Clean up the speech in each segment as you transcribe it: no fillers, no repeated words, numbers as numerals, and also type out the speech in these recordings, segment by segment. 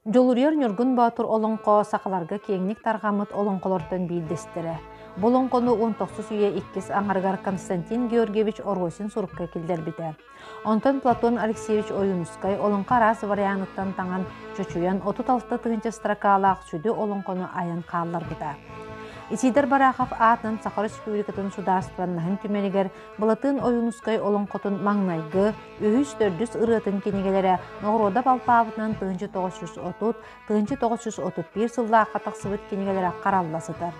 Дьулуруйар Ньургун Боотур олоҥхо сахаларга киэҥник тарҕаммыт олоҥхолортон биирдэстэрэ. Бу олоҥхону 19 үйэ иккис аҥарыгар Константин Георгиевич Оросин сурукка киллэрбитэ. Онтон Платон Алексеевич Ойуунускай олоҥхо араас варианыттан таҥан, чочуйан 36 тыһыынча строкалаах сүдү олоҥхону айан хаалларбыта. Исидор Барахов аатынан Саха Республикатын судаарыстыбаннаһын түмэлигэр Былатыан Ойуунускай олоҥхотун маҥнайгы, үһүс, төрдүс ырыатын кинигэлэрэ Ноҕуруодап алпаабытынан 1930, 1931 сыллаахха тахсыбыт кинигэлэрэ харалла сытар.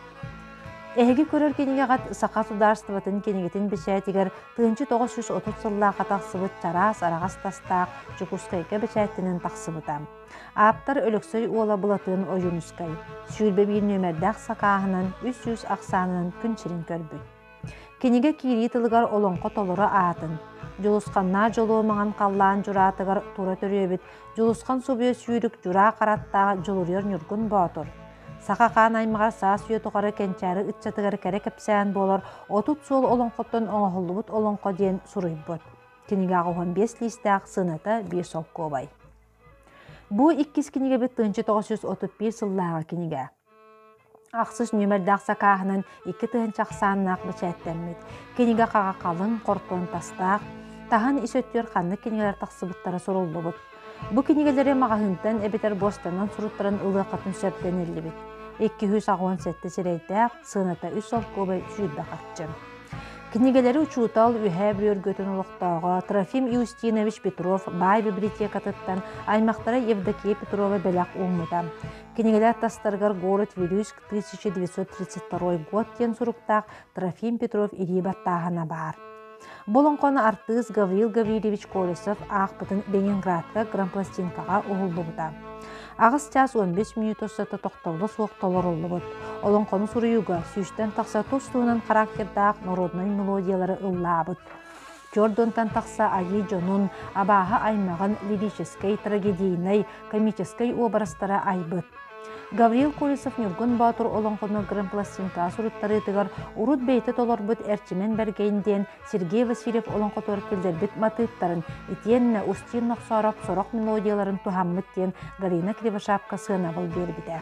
Эһиги көрөр кинигэҕит Саха судаарыстыбатын кинигэтин бэчээтигэр 1930 сыллаахха тахсыбыт чараас араҕас тастаах Дьокуускайга бэчээттэнэн тахсыбыта. Ааптар Өлөксөй уола Былатыан Ойуунускай 21 нүөмэрдээх сакааһынан 300 ахсаанынан күн сирин көрбүт. Кинигэ киирии тылыгар олоҥхо толору аатын, Дьулусханнаах дьолуо маҥан халлаан дьураатыгар тура төрүөбүт Дьулусхан субуйа сүүрүк дьураа хараттаах Дьулуруйар Ньургун Боотур, саха хаан аймаҕар саас үйэ тухары кэнчээри ыччатыгар кэрэ кэпсээн буолар 30 суол олоҥхоттон оҥоһуллубут олоҥхо диэн суруйбут. Кинигэҕэ 15 лиистээх сыаната 5 солкуобай. Бу иккис кинигэбит 1931 сыллааҕы кинигэ. Ахсыс нүөмэрдээх сакааһынан 2000 ахсааннаах бэчээттэммит. Кинигэ хаҕа халыҥ, хортуон тастаах, таһын ис өттүгэр ханнык кинигэлэр тахсыбыттара суруллубут. Бу кинигэлэри маҕаһыынтан эбэтэр буостанан суруттаран ылыаххытын сөп дэниллибит. 287 сирэйдээх, сыаната 3 солкуобай 20 харчы. Кинигэлэри учуутал Үөһээ Бүлүү Өргөтүн олохтооҕо Трофим Иустинович Петров баай библиотекатыттан аймахтара Евдокия Петрова бэлэх ууммута. Кинигэлэр тастарыгар «Город Вилюйск 1932 год» диэн суруктаах Трофим Петров илии баттааһына баар. Бу олоҥхону артыыс Гаврил Гаврильевич Колесов аахпытын Ленинградка грампластинкаҕа уһуллубута. Аҕыс чаас 15 мүнүүтэ устата тохтобула суох толоруллубут. Олоҥхону суруйууга сүүстэн тахса тус-туһунан характердаах народнай мелодиялары ыллаабыт. Чордонтон тахса айыы дьонун, абааһы аймаҕын лирическэй, трагедийнай, комическай уобарастара айбыт. Гаврил Колесов Ньургун Боотур олоҥхону грампластинка суруттарыытыгар урут бэйэтэ толорбут Эрчимэн Бэргэн диэн Сергей Васильев олоҥхотугар киллэрбит матыыптарын итиэннэ Устин Нохсоороп сорох мелодияларын туһаммыт диэн Галина Кривошапка сыанабыл биэрбитэ.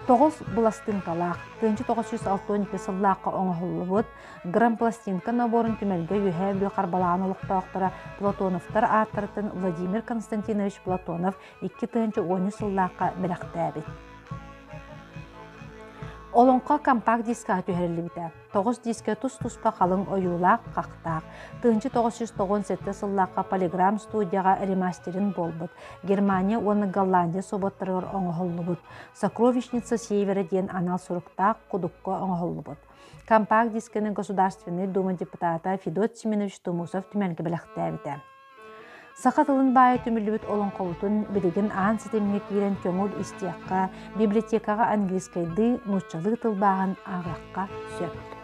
Тоҕус быластыыҥкалаах, 1962 сыллаахха оҥоһуллубут грампластинка наборун түмэлгэ Үөһээ Бүлүү Харбалаан олохтоохторо Платоновтар ааттарыттан Владимир Константинович Платонов 2013 сыллаахха бэлэхтээбит. Олоҥхо компакт-дискаҕа түһэриллибитэ. Тоҕус дискэ тус-туспа халыҥ ойуулаах, хахтаах. 1997 сыллаахха Полиграм студияҕа ремастерин буолбут, Германия уонна Голландия собуоттарыгар оҥоһуллубут «Сокровищница Севера» диэн анал суруктаах кудукка оҥоһуллубут. Компакт-дискэни Государственнай Дума депутата Федот Семенович Тумусов түмэлгэ бэлэхтээбитэ. Саха тылын баайа түмүллүбүт олоҥхобутун билигин аан ситимҥэ киирэн көҥүл истиэххэ, библиотекаҕа английскайдыы, нууччалыы тылбааһын ааҕыахха сөп.